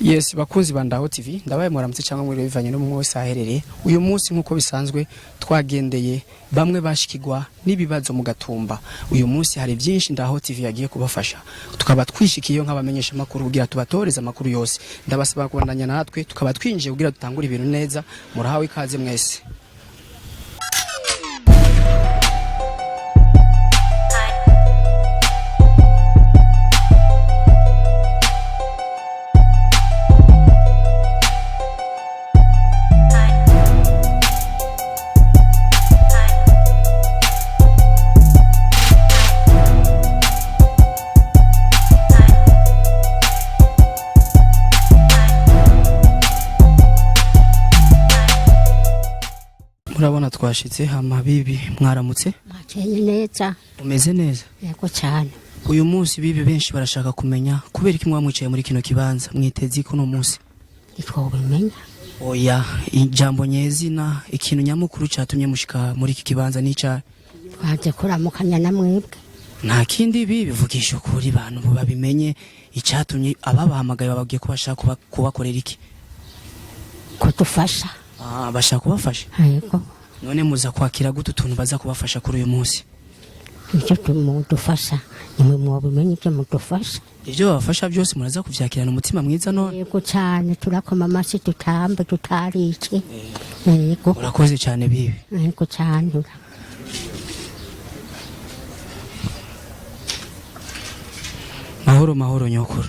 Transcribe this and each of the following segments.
Yes, bakunzi ba Ndaho TV, ndabaye muramutse cyangwa muri bivanye n'umwe wese aherereye. Uyu munsi nk'uko bisanzwe twagendeye bamwe bashikirwa n'ibibazo mu Gatumba. Uyu munsi hari byinshi Ndaho TV yagiye kubafasha, tukaba twishikiyeyo nk'abamenyesha makuru kugira tubatoreze amakuru yose. Ndabasaba kubandanya natwe, tukaba twinjiye kugira dutangure ibintu neza. Murahawe ikaze mwese. Murabona twashitse hama bibi, mwaramutse? Mwakeye neza. Umeze neza? Yego cyane. Uyu munsi bibi, benshi barashaka kumenya kubera iki mwamwicaye muri kino kibanza, mwiteze ko uno munsi? Ntitwobimenya. Oya, ijambo nyezina, ikintu nyamukuru cyatumye mushika muri iki kibanza n'icyayi? Twaje kuramukanya na mwebwe. Nta kindi bivugisha ukuri, bantu babimenye icyatumye ababahamagaye bababwiye ko bashaka kubakorera iki? Kudufasha. Ah, bashaka kubafasha? Yego. None muza kwakira gute utuntu baza kubafasha kuri uyu munsi? Icyo mudufasha nimwe mwobimenya ibyo mudufasha. Ibyo babafasha byose muraza kuvyakirana umutima mwiza none? Yego cyane, turakoma amashyi, dutambe, tutarice, yego. Urakoze cyane bibi. Yego cyane. Mahoro mahoro nyokuru,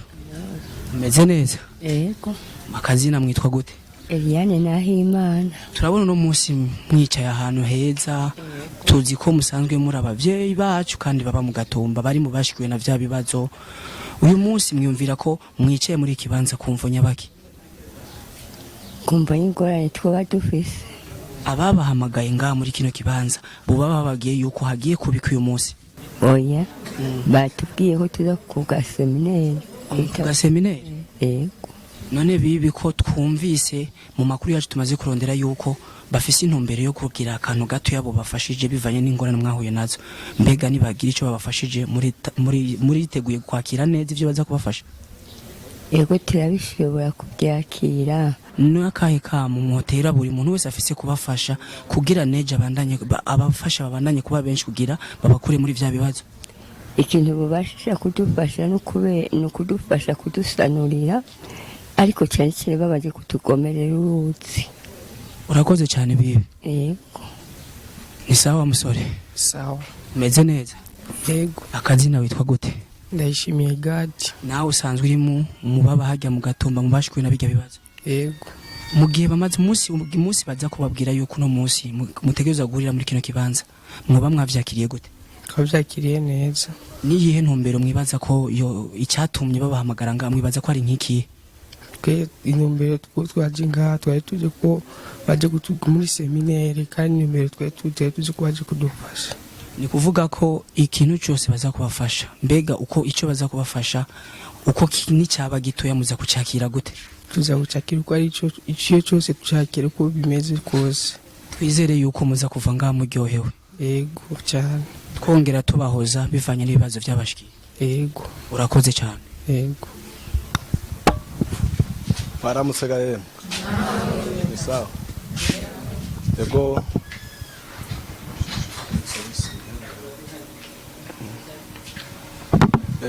umeze neza? Yego. Akazina mwitwa gute? Eliane Nahimana. Turabona uno munsi mwicaye ahantu heza, tuzi ko musanzwe muri abavyeyi bacu kandi baba mu Gatumba, bari mu bashikiwe na vya bibazo. Uyu munsi mwiyumvira ko mwicaye muri iki kibanza kumvo nyabaki? Kumva n'ingorane twaba dufise. Ababahamagaye ngaha muri kino kibanza buba bababwiye yuko hagiye kubika uyu munsi? Oya, batubwiye ko tuza ku gasemineri. Ku gasemineri? Yego. None bibi, ko twumvise mu makuru yacu tumaze kurondera yuko bafise intumbero yo kugira akantu gato yabo bafashije bivanye n'ingorane mwahuye nazo, mbega nibagira ico babafashije muriteguye kwakira neza ivyo baza kubafasha? Yego, turabishobora kubyakira. N'akahe kamo mwotera buri muntu wese afise kubafasha kugira neje abandanye abafasha babandanye kuba benshi kugira babakure muri vya bibazo? Ikintu bubasha kudufasha ni ukudufasha kudusanurira, ariko cyane cyane babaje kutugomerera uruzi. Urakoze cyane bibi. Yego. Ni sawa musore? Sawa. Umeze neza? Yego. Akazina witwa gute? Ndayishimiye Gadi. Nawe usanzwe uri mu baba hajya mu Gatumba mu bashikuwe na bijya bibazo? Yego. Mu gihe bamaze umunsi baza kubabwira yuko uno munsi mutegerezwa guhurira muri kino kibanza, mwoba mwavyakiriye gute? Twabyakiriye neza. Niyihe ntumbero mwibaza ko yo icyatumye babahamagara ngaha, mwibaza ko ari nk'ikihe? Twe intumbero twaje ngaha, twari tuzi ko baje muri seminere, kandi intumbero twari tuzi ko baje kudufasha. Ni kuvuga ko ikintu cyose baza kubafasha, mbega uko icyo baza kubafasha uko nicyaba gitoya muza kucyakira gute? Tuza gucakira uko ari cyo, icyo cyose tucakira uko bimeze kose. Twizere yuko muza kuva ngaha muryohewe? Yego cyane. Twongera tubahoza bivanye n'ibibazo byabashikiye? Yego. Urakoze cyane. Yego. Mwaramutse ga yemwe? Ni sawa? Yego.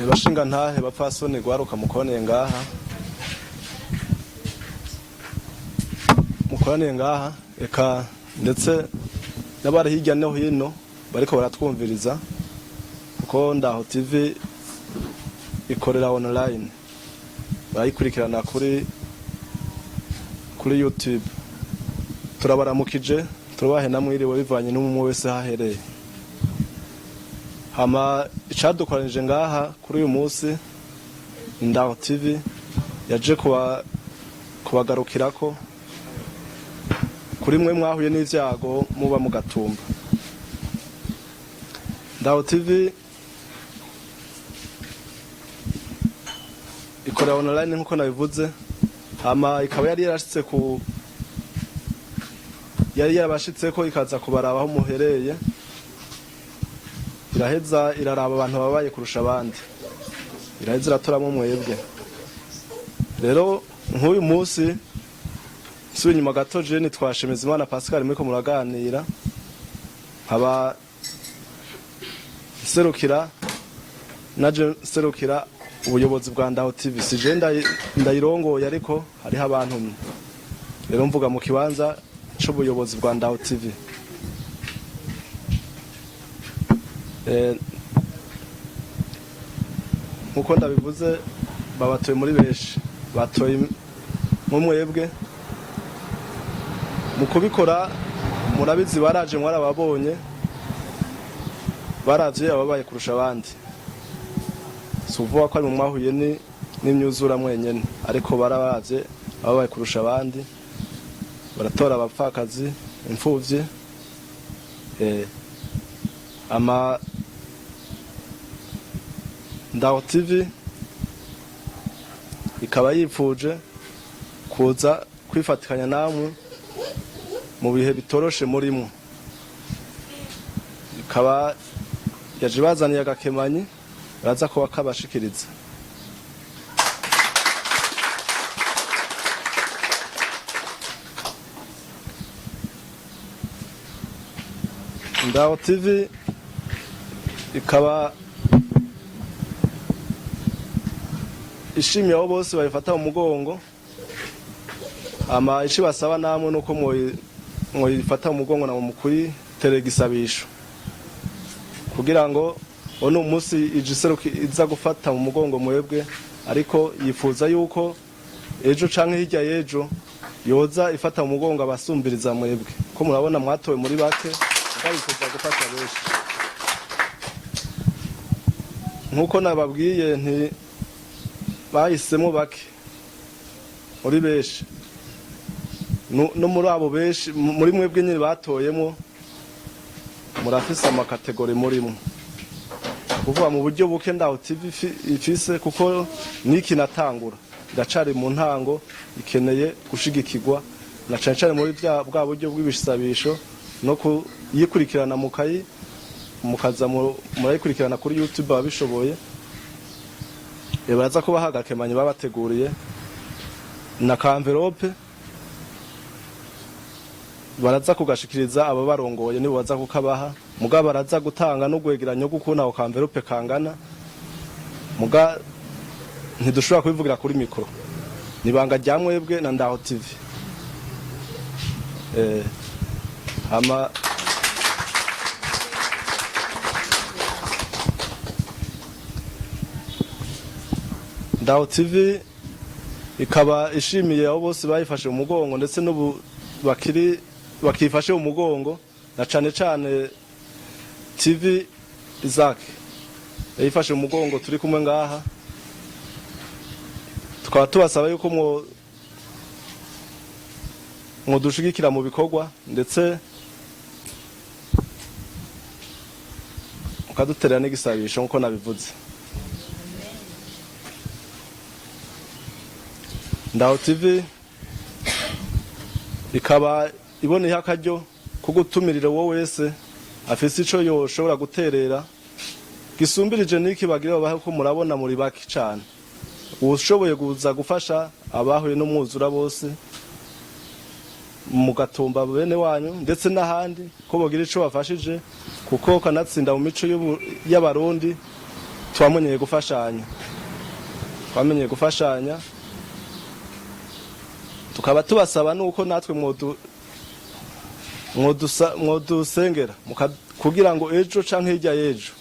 Bashinga ntahe, bapfasoni, gwaruka mukoraniye ngaha, mukoraniye ngaha, eka ndetse n'abari hirya no hino bariko baratwumviriza, kuko Ndaho TV ikorera online, barayikurikirana kuri YouTube, turabaramukije, turabahe namwiriwe bivanye n'umwe wese hahereye. Hama icadukoranije ngaha kuri uyu munsi, Ndaho TV yaje kubagarukirako kuri mwe mwahuye n'ivyago muba mu Gatumba. Ndaho TV ikorera online nkuko nabivuze, hama ikaba yari yarashitse ku yari yarabashitseko, ikaza kubaraba aho muhereye, iraheza iraraba abantu babaye kurusha abandi, iraheza iratoramo mwebwe. Rero Nk'uyu munsi nsubiye inyuma gato, je nitwa Shemezimana Pascal, muriko muraganira, nkaba nserukira, naje nserukira ubuyobozi bwa Ndaho TV. Si je ndayirongoye, ariko hariho abantu rero mvuga mu kibanza c'ubuyobozi bwa Ndaho TV. Nkuko ndabivuze, babatoye muri benshi, batoye nk'umwebwe mu kubikora. Murabizi, baraje, mwarababonye, baravye ababaye kurusha abandi. Si ukuvuga ko ari mu mwahuye n'imyuzura mwenyene, ariko barabaravye ababaye kurusha abandi, baratora abapfakazi, imfuvyi. Ama Ndaho TV ikaba yipfuje kuza kwifatikanya namwe mu bihe bitoroshe murimo, ikaba yaje bazaniye agakemanyi, baraza kuba kabashikiriza. Ndaho TV ikaba ishimiye abo bose bayifata mu mugongo. Ama ici basaba namwe nuko mwoyifata mu mugongo na mukuyiterera igisabisho, kugira ngo uno munsi ije iseruka iza gufata mu mugongo mwebwe, ariko yifuza yuko ejo canke hirya y'ejo yoza ifata mu mugongo abasumbiriza mwebwe, ko murabona mwatowe muri bake, mugabo yifuza gufasha benshi. Nkuko nababwiye nti bahisemo bake muri benshi, no muri abo benshi muri mwebwe nyine batoyemo, murafise ama catégories murimo, kuvuga mu buryo buke Ndaho TV ifise, kuko niki natangura iracari mu ntango, ikeneye gushigikirwa na cane cane muri bwa buryo bw'ibisabisho no kuyikurikirana, mukayi mukaza murayikurikirana kuri YouTube ababishoboye. Baraza kubaha agakemanyi babateguriye na ka enveloppe, baraza kugashikiriza ababarongoye, nibo baza kukabaha. Muga baraza gutanga no gwegeranyo gukuna ako ka enveloppe kangana, muga ntidushobora kubivugira kuri micro, nibanga rya mwebwe na Ndaho TV. Hama Ndaho TV ikaba ishimiye abo bose bayifashe mu mugongo, ndetse n'ubu bakiri bakifashe mu mugongo, na cane cane TV Isaac yayifashe mu mugongo, turi kumwe ngaha. Tukaba tubasaba yuko mwodushigikira mu bikorwa, ndetse mukaduterera n'igisabisho nk'uko nabivuze. Ndaho TV ikaba iboneyeho akaryo ko gutumirira uwo wese afise ico yoshobora guterera gisumbirije n'iki bagira babahe, ko murabona muri bake cane, ushoboye kuza gufasha abahuye n'umwuzura bose mu Gatumba, bene wanyu, ndetse n'ahandi, ko bogira ico bafashije, kuko kanatsinda mu mico y'Abarundi twamenyeye gufashanya, twamenyeye gufashanya. Tukaba tubasaba nuko natwe mwodusengera kugira ngo ejo canke hirya y'ejo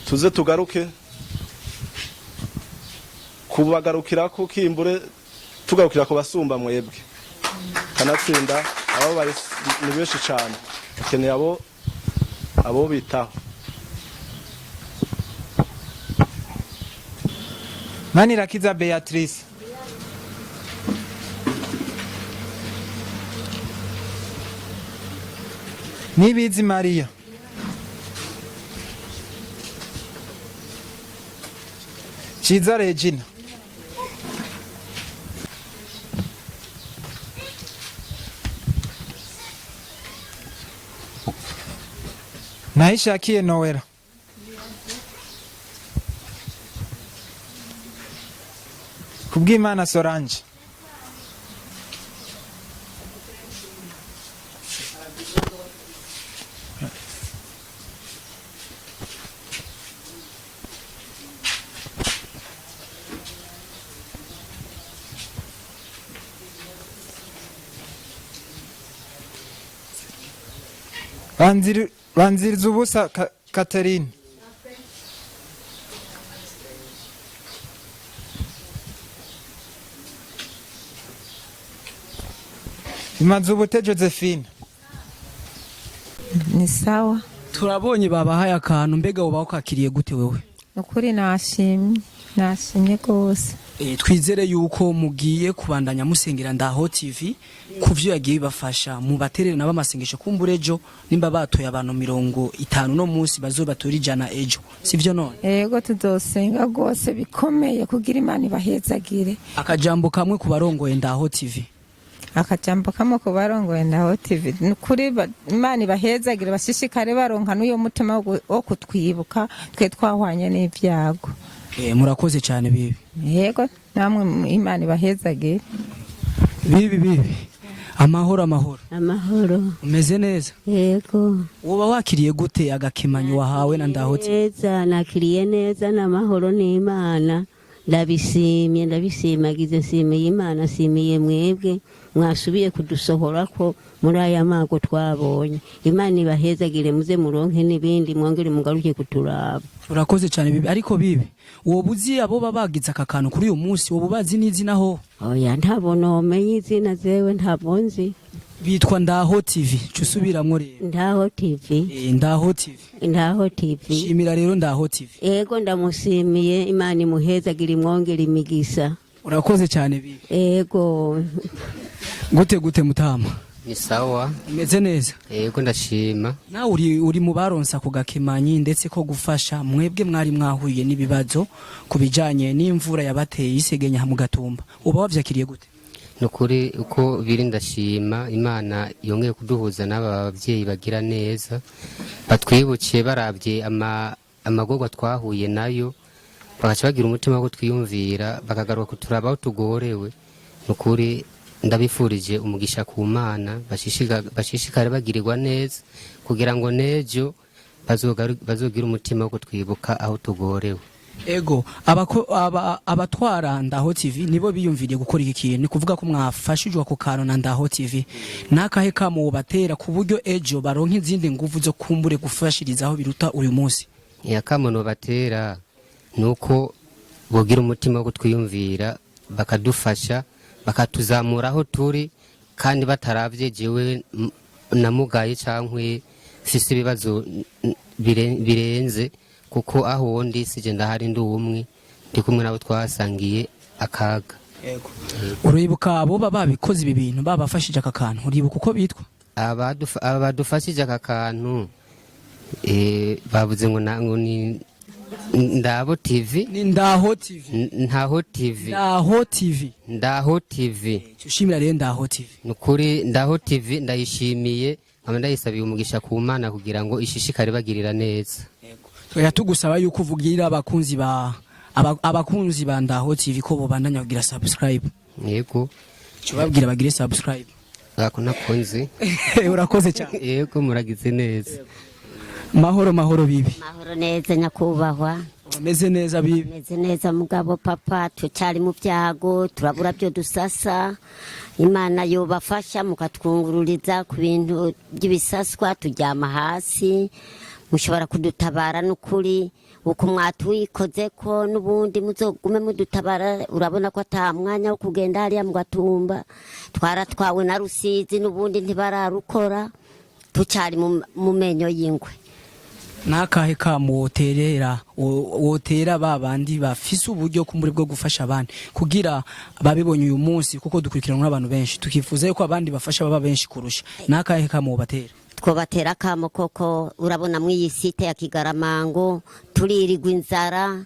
tuze tugaruke kubagarukirako, kimbure tugarukira ku basumba mwebwe. Kanatsinda ababaye ni benshi cane, bakeneye abo bitaho. Manirakiza Beatrice. Nibizi Maria. Ciza Regina. Nahishakiye Noella. Kubwimana Solange. Banziriza ubusa Catherine. Imazubute Josephine. Ni sawa. Turabonye babahaye akantu, mbega woba wakakiriye gute wewe? Ukuri nashimye, nashimye rwose. Twizere yuko mugiye kubandanya musengera Ndaho TV ku vyo yagiye bibafasha, mubaterere nabo amasengesho, kumbura ejo nimba batoye abantu 50 no munsi bazobatora 100 ejo, sivyo none? Yego, tuzosenga rwose bikomeye kugira Imana ibahezagire. Akajambo kamwe ku barongoye Ndaho TV. Akajambo kamwe ku barongoye Ndaho TV, ni ukuri Imana ibahezagire, bashishikare baronka n'uyo mutima wo kutwibuka twe twahwanye n'ibyago. Murakoze cyane bibi. Yego, namwe Imana ibahezagire. Bibi, bibi, amahoro, amahoro. Amahoro. Umeze neza? Yego. Woba wakiriye gute agakemanyi wahawe na Ndaho TV? Neza, nakiriye neza n'amahoro n'Imana. Ndabishimye, ndabishimagize, nshimiye Imana, nshimiye mwebwe mwasubiye kudusohora ko muri aya mago twabonye. Imana ibahezagire, muze muronke n'ibindi, mwongere mugaruke kuturaba. Urakoze cyane bibi. Ariko bibi, woba uzi abo baba bagize aka kantu kuri uyu munsi? Woba ubazi n'izina ho? Oya, ntabwo nomenya izina zewe, ntabwo nzi. Bitwa Ndaho TV, ca usubiramwo rero. Ndaho TV. Ndaho TV. Ndaho TV. Shimira rero Ndaho TV. Ego, ndamushimiye, Imana imuhezagire, imwongere imigisa. Urakoze cyane bibi. Ego. Gute gute mutama? Ni sawa. Umeze neza? Yego, ndashima. Nawe uri mu baronsa ku gakemanyi ndetse ko gufasha mwebwe mwari mwahuye n'ibibazo ku bijanye n'imvura yabateye isegenya mu Gatumba, uba wavyakiriye gute? Nukuri uko biri ndashima Imana yongeye kuduhuza n'aba babyeyi bagira neza, batwibukiye barabye amagorwa twahuye nayo, bagaca bagira umutima wo kutwiyumvira, bakagaruka kuturaba aho tugorewe. Nukuri ndabifurije umugisha ku Mana, bashishikare bagirirwa neza kugira ngo n'ejo bazogira umutima wo kutwibuka aho tugorewe. Ego, abatwara Ndaho TV nibo biyumviriye gukora iki kintu, ni kuvuga ko mwafashijwe ako kantu na Ndaho TV. Nakahe kamo batera ku buryo ejo baronka izindi nguvu zo kumbure gufashirizaho biruta uyu munsi? Akamono batera nuko bogira umutima wo kutwiyumvira, bakadufasha, bakatuzamura aho turi, kandi bataravye jewe namugaye cankwe mfise ibibazo birenze, kuko aho ndi sije ndahari, ndi umwe, ndi kumwe nabo twasangiye akaga. Ego, uribuka abo baba babikoze ibi bintu, babafashije aka kantu, uribuka uko bitwa? Abadufashije aka kantu, bavuze ngo ngo ni Ndabo TV. Ni Ndaho TV. Ntaho TV. Ndaho TV. Ndaho TV. Ushimira rero Ndaho TV. Nukuri Ndaho TV ndayishimiye, nkaba ndayisabiye umugisha ku Mana kugira ngo ishishikare bagirira neza. Twari tugusaba yuko uvugira abakunzi ba Ndaho TV ko bobandanya kugira subscribe. Yego. Cyo babwira bagire subscribe. Ako nakunze. Urakoze cyane. Yego, muragize neza. Mahoro, mahoro bibi. Mahoro neza, nyakubahwa. Umeze neza bibi? Meze neza, mugabo papa tucari mu byago, turabura byo dusasa. Imana yobafasha mukatwungururiza ku bintu by'ibisaswa, turyama hasi. Mushobora kudutabara n'ukuri uko mwatwikoze ko n'ubundi muzogume mudutabara. Urabona ko ata mwanya wo kugenda hariya mu Gatumba, twaratwawe na Rusizi, n'ubundi ntibararukora, tucari mu menyo y'ingwe. Nakahe kamo woterera wotera ba bandi bafise uburyo kumburi bwo gufasha abandi kugira babibonye uyu munsi, kuko dukurikiranwa n'abantu benshi, tukifuza yuko abandi bafasha baba benshi kurusha? Nakahe kamo wobatera? Twobatera akamo koko, urabona mw'iyi site ya Kigaramango turirirwa inzara,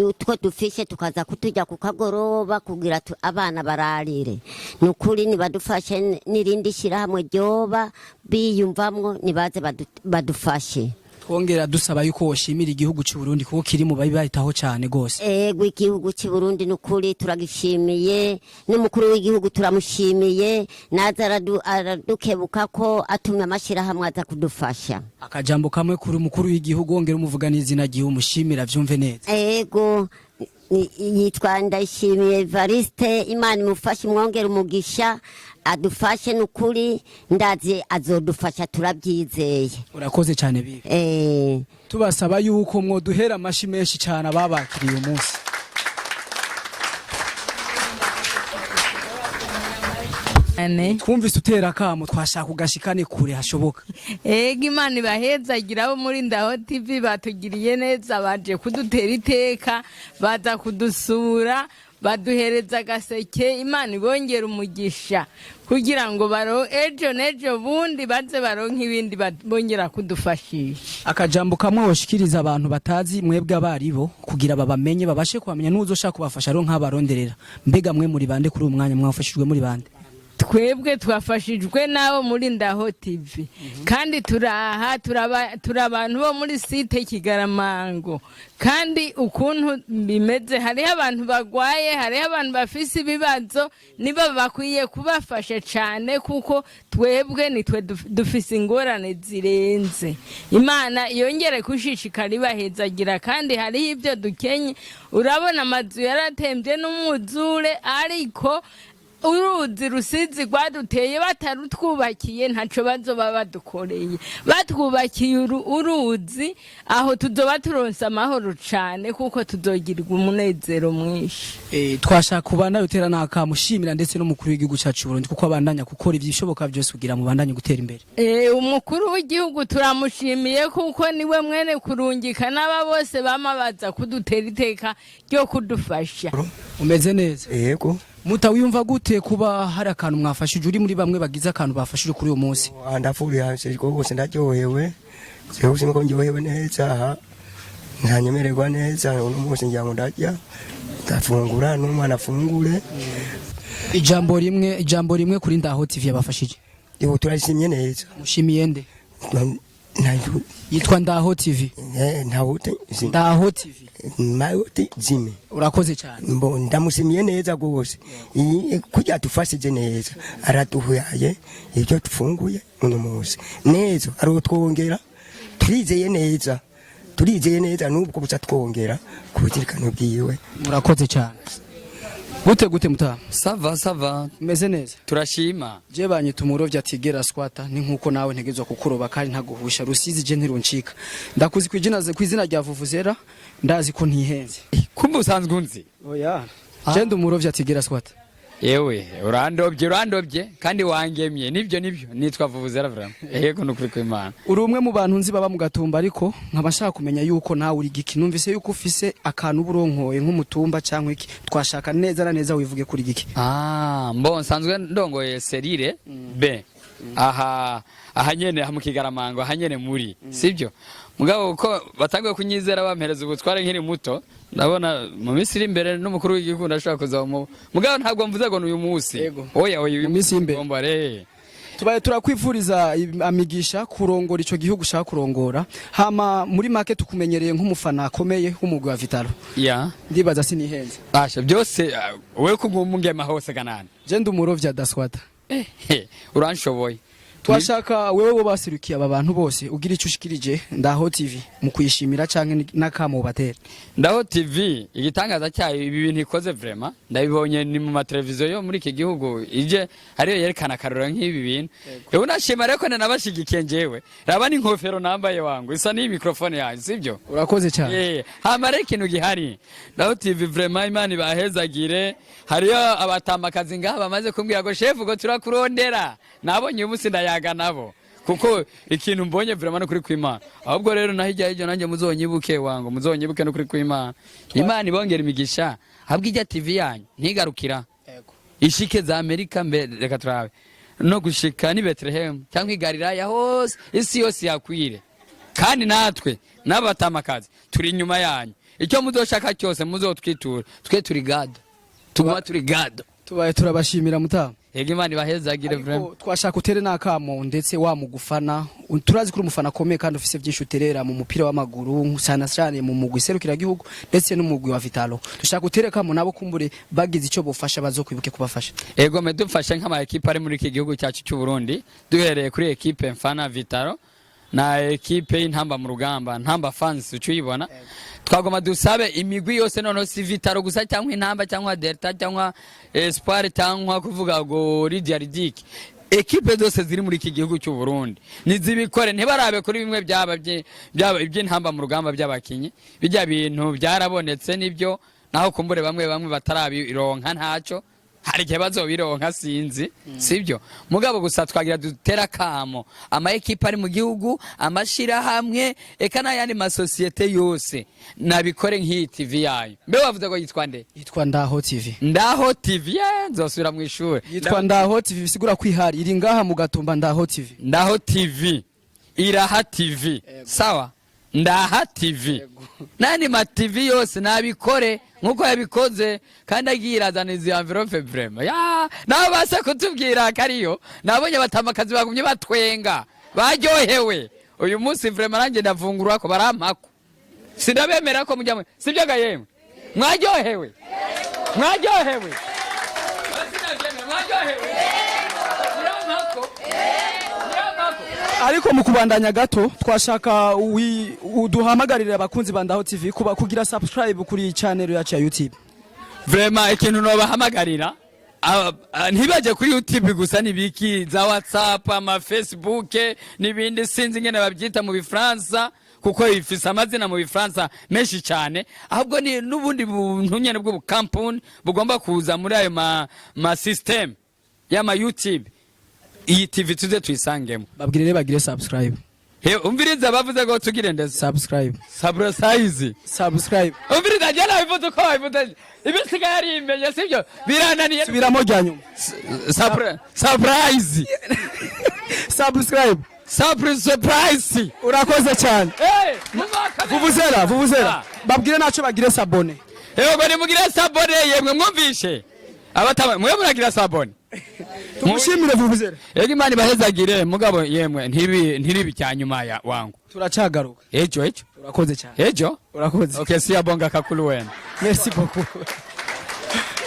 utwo dufishe tukaza kutujya ku kagoroba kugira abana bararire. Ni ukuri nibadufashe, n'irindi shyirahamwe ryoba biyumvamwo nibaze badufashe. Twongera dusaba yuko woshimira igihugu cy'u Burundi kuko kiri mu babitaho cyane gose. Ego, igihugu cy'u Burundi ni ukuri turagishimiye, n'umukuru w'igihugu turamushimiye, naza aradukebuka ko atumye amashyirahamwe aza kudufasha. Akajambo kamwe kuri umukuru w'igihugu, wongera umuvuga n'izina gihe umushimira, vyumve neza. Ego. Yitwa Ndayishimiye Evariste. Imana imufashe, imwongere umugisha, adufashe n'ukuri, ndazi azodufasha, turabyizeye. Urakoze cyane bibi. Tubasaba yuko mwoduhera amashi menshi cyane ababakiriye uyu munsi. Twumvise utera akamo, twashaka ugashikane kure hashoboka. Ega Imana ibahezagira abo muri Ndaho TV, batugiriye neza, baje kudutera iteka, baza kudusura, baduhereza agaseke. Imana ibongera umugisha kugira ngo baro ejo n'ejo bundi baze baronke ibindi bongera kudufashisha. Akajambo kamwe woshikiriza abantu batazi mwebwe abaribo kugira babamenye, babashe kubamenya, n'uzoshaka kubafasha aro nk'abaronderera. Mbega mwe muri bande kuri uyu mwanya? Mwafashijwe muri bande? Twebwe twafashijwe n'abo muri Ndaho TV, kandi turaha turi abantu bo muri site Kigaramango. Kandi ukuntu bimeze, hariho abantu bagwaye, hariho abantu bafise ibibazo, nibo bakwiye kubafasha cyane, kuko twebwe nitwe dufise ingorane zirenze. Imana yongere kushishikara ibahezagira. Kandi hariho ibyo dukenye, urabona amazu yaratembye n'umwuzure, ariko uruzi Rusizi rwaduteye batarutwubakiye ntaco bazoba badukoreye. Batwubakiye uruzi, aho tuzoba turonse amahoro cane, kuko tuzogirirwa umunezero mwinshi. Twashaka kubandanya utera n'akamushimira ndetse n'umukuru w'igihugu cyacu Burundi, kuko abandanya gukora ibyishoboka byose kugira mubandanye gutera imbere. Umukuru w'igihugu turamushimiye, kuko niwe mwene kurungika n'aba bose bama baza kudutera iteka ryo kudufasha. Umeze neza? Yego. Muta, wiyumva gute kuba hari akantu mwafashije, uri muri bamwe bagize akantu bafashije kuri uyu munsi? Ndafuriye rwose, ndaryohewe rwose, ko ndyohewe neza aha, ntanyemererwa neza uno munsi, ngira ngo ndarya, ndafungura n'umwana afungure. Ijambo rimwe kuri Ndaho TV yabafashije. Yego, turashimye neza. Mushimiye nde? Yitwa Ndaho TV. Ntawote. Ndaho TV. Mayote zime. Urakoze cyane. Mbo ndamushimiye neza rwose. Iyi kurya tufashije neza, araduhaye ibyo tufunguye uno munsi neza, arotwongera, turizeye neza, turizeye neza nubwo buca twongera ku buzirikano bwiwe. Murakoze cyane. Gute gute mutaha? Ça va, ça va. Meze neza. Turashima. Je banyita umurovyi atigera squata, ni nkuko nawe ntegezwa kukuroba kandi ntaguhusha. Rusizi je ntiruncika. Ndakuzi kwijina kwizina rya Vuvuzera, ndazi ko ntihenze. Kumbe usanzwe unzi? Oya. Je ndi umurovyi atigera squata. Yewe, urandobye, urandobye kandi wangemye. Nibyo, nibyo. Nitwa Vuvuzera vraiment. Yego, nukuri kw'Imana. Uri umwe mu bantu nzi baba mu Gatumba, ariko nkaba nshaka kumenya yuko nawe uri giki. Numvise yuko ufise akantu uburonkoye nk'umutumba cyangwa iki, twashaka neza na neza wivuge kuri giki. Ah, mbo nsanzwe ndongoye cellule B. Aha, aha nyene aha mu Kigaramango, aha nyene muri. Sibyo? Mugabo uko batanguye kunyizera bampereza ubutware nkiri muto, ndabona mu minsi iri imbere n'umukuru w'igihugu ndashobora kuzaba mu. Mugabo ntabwo mvuze ngo ni uyu munsi. Oya, oya, uyu minsi y'imbere. Ngomba. Tubaye turakwifuriza amigisha kurongora ico gihugu ushaka kurongora. Hama muri make tukumenyereye nk'umufana akomeye w'umugwi wa Vital'O. Ndibaza sinihenze. Basha byose wewe kungumungema hose kanani. Je ndi umurovyi adaswata. Eh, uranshoboye. Twashaka wewe wo basirukiye aba bantu bose ugira icyo ushikirije Ndaho TV mu kuyishimira canke n'akamo batera. Ndaho TV, igitangaza cyayo, ibi bintu ikoze vraiment ndabibonye ni mu mateleviziyo yo muri iki gihugu, ije ariyo yerekana akarorero nk'ibi bintu. Ewe, nashima rero ko nanabashigikiye njyewe. Raba n'inkofero nambaye wangu isa n'iyi microphone yanjye, sibyo? Urakoze cyane. Hama rero ikintu gihari, Ndaho TV vraiment Imana ibahezagire. Hariyo abatamakazi ngaha bamaze kumbwira ngo chef, ngo turakurondera. Nabonye uyu munsi ndayaga nabo, kuko ikintu mbonye vraiment no kuri kw'Imana. Ahubwo rero naho ijya hirya, nanjye muzonyibuke wangu, muzonyibuke no kuri kw'Imana. Imana ibongera imigisha. Habwo ijya TV yanyu ntigarukira ishike za Amerika, mbere reka turabe no gushika ni Bethlehem cyangwa i Galilaya hose, isi yose yakwire. Kandi natwe n'abatamakazi turi inyuma yanyu, icyo muzoshaka cyose muzotwitura, twe turi gado, tuguma turi gado. Tubaye turabashimira mutamu. Yego, Imana ibahezagire vraiment. Twashaka utere n'akamo ndetse wa mugufana, turazi ko uri umufana akomeye kandi ufise byinshi uterera mu mupira w'amaguru, cyane cyane mu mugwi serukiragihugu ndetse n'umugwi wa Vital'O. Dushaka utere kamo nabo kumbure bagize icyo bufasha bazokwibuke kubafasha. Ego, me dufashe nk'ama ekipe ari muri iki gihugu cyacu cy'u Burundi, duhereye kuri ekipe mfana Vital'O. Na ekipe y'Intamba mu Rugamba, Ntamba fans, uca uyibona. Twagomba dusabe imigwi yose, noneho si Vital'O gusa, cyangwa Intamba, cyangwa Delta, cyangwa Espoir, cyangwa kuvuga ngo Lydia Ludic, ekipe zose ziri muri iki gihugu cy'u Burundi nizibikore, ntibarabe kuri bimwe byaba iby'Intamba mu Rugamba by'abakinyi. Bijya bintu byarabonetse nibyo, naho kumbure bamwe bamwe batarabironka, ntacyo, hari igihe bazobironka, sinzi, sibyo? Mugabo gusa twagira dutera kamo ama ekipe ari mu gihugu, amashirahamwe, eka n'ayandi masosiyete yose nabikore nk'iyi TV yayo. Mbe wavuze ko yitwa nde? Yitwa Ndaho TV. Ndaho TV, ye nzosubira mu ishuri. Yitwa Ndaho TV, bisigura kwihari iri ngaha mu Gatumba. Ndaho TV. Ndaho TV, Iraha TV, sawa, Ndaha TV n'andi ma TV yose nabikore nkuko yabikoze, kandi agiye irazana izi enveloppe. Vraiment ya nabo basa kutubwira ko ariyo. Nabonye batamakazi bagumye batwenga, baryohewe uyu munsi. Vraiment nanjye ndavungurwa ko barampako, sindabemera ko mujya sibyo ga? Yemwe, mwaryohewe, mwaryohewe, mwaryohewe, murampako, murampako. Ariko mu kubandanya gato, twashaka uduhamagarire abakunzi ba Ndaho TV kuba kugira subscribe kuri channel yacu ya YouTube. Vraiment ikintu nobahamagarira, ntibaje kuri YouTube gusa, nibiki za WhatsApp, ama Facebook n'ibindi, sinzi ingene babyita mu Bifransa, kuko ifise amazina mu Bifransa menshi cyane. Ahubwo ni n'ubundi buntu nyene bw'ubukampuni bugomba kuza muri ayo ma system y'ama YouTube, iyi TV tuze tuyisangemo. Babwire rero bagire subscribe. He, umviriza, bavuze ngo tugire ndetse Subscribe. Subscribe. Subscribe. Umviriza, njye nabivuze uko babivuze, ibisigaye ari imenye, sibyo? Birananiye. Subiramo rya nyuma. Surprise. Subscribe. Surprise. Urakoze cyane. Eh, Vuvuzela, vuvuzela, babwire naco bagire s'abonner. Yego, nimugire s'abonner. Yemwe, mwumvishe abatama, mwe muragira s'abonner. Tumushimire vuvuzela. Yego, Imana ibahezagire. Mugabo yemwe, ntibi ntiribi cya nyuma ya wangu. Turacagaruka. Ejo, ejo. Urakoze cyane. Ejo. Urakoze. Okay, siyabonga kakhulu wena. Merci beaucoup.